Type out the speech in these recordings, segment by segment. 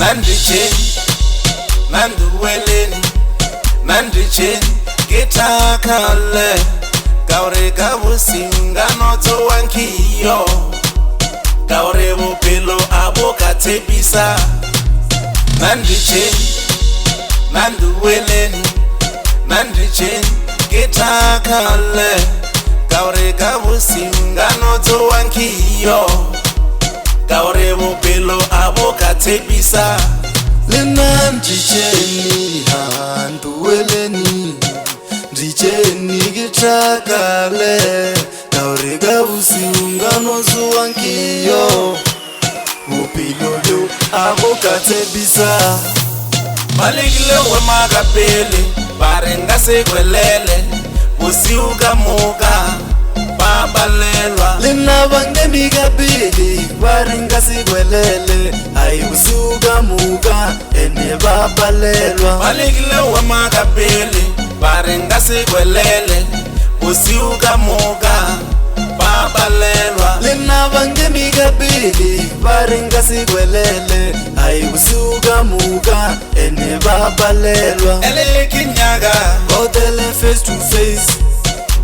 Nanditsheni nanduweleni nanditsheni ke thakgale ka gore ka bosinga no tsowa nkhiyo ka gore bophelo a bo ka tshepisa. Nanditsheni nanduweleni nanditsheni ke thakgale ka gore ka bosinga no tsowa nkhiyo ka gore bophelo a bo ka tshepisa. Le nna nditsheni ha nduweleni nditsheni ke thakale ka gore ka bosiu nka no tsoga nkiyo bophelo bjo a bo ka tshepisa. Ba lekile go ema ka pele ba re nka se kwelele bosiu ka moka ba palelwa. Le nna ba nkeme ka pele ba re nka se kwelele ai bosiu ka moka ene ba palelwa. Ba lekile go ema ka pele ba re nka se kwelele bosiu ka moka ba palelwa. Le nna ba nkeme ka pele ba re nka se kwelele ai bosiu ka moka ene ba palelwa. Ele ke nyaka Botele face to face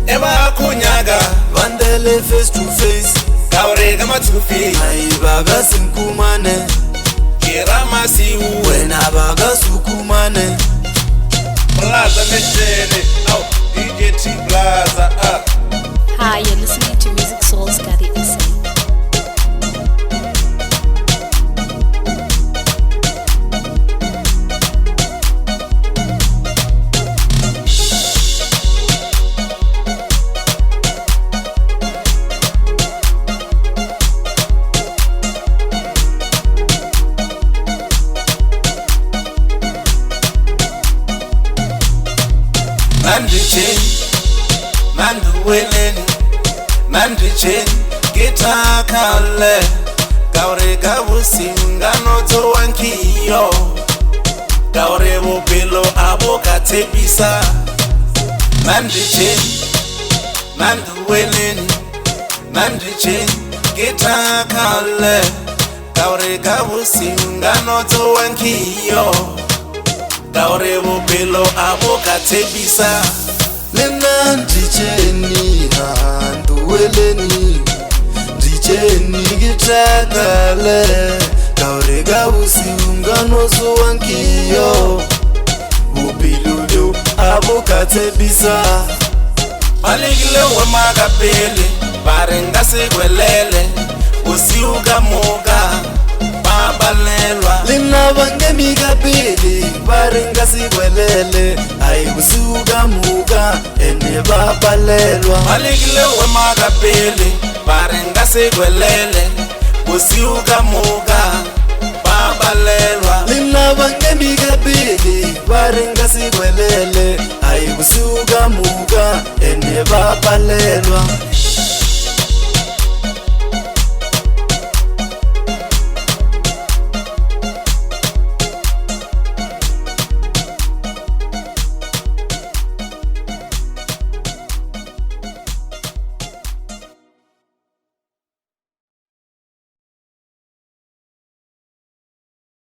e ba go nyaka bandele face to face ka gore ka mathufi ai ba ka se nkumane ke ramasiu wena ba ka sukumane. Plaza Mechele au DJ T Plaza ah. Hi, you're listening to Music Souls Gadi SA. Nanditsheni nanduweleni nanditsheni ke thakgale ka gore ka bosinga no tsowa nkhiyo ka gore bophelo a bo ka tshepisa. Nanditsheni nanduweleni nanditsheni ke thakgale ka gore ka bosinga no tsowa nkhiyo ka gore bophelo a bo ka tshepisa. Le nna nditsheni ha nduweleni nditsheni ke thakale ka gore ka bosiu nka no tsoga nkiyo bophelo bjo a bo ka tshepisa. Ba lekile go ema ka pele ba re nka se kwelele bosiu ka moka ba palelwa. Le nna ba nkeme ka pele ba re nka se kwelele ai bosiu ka moka ene ba palelwa. Ba lekile go ema ka pele ba re nka se kwelele bosiu ka moka ba palelwa. Le nna ba nkeme ka pele ba re nka se kwelele ai bosiu ka moka ene ba palelwa.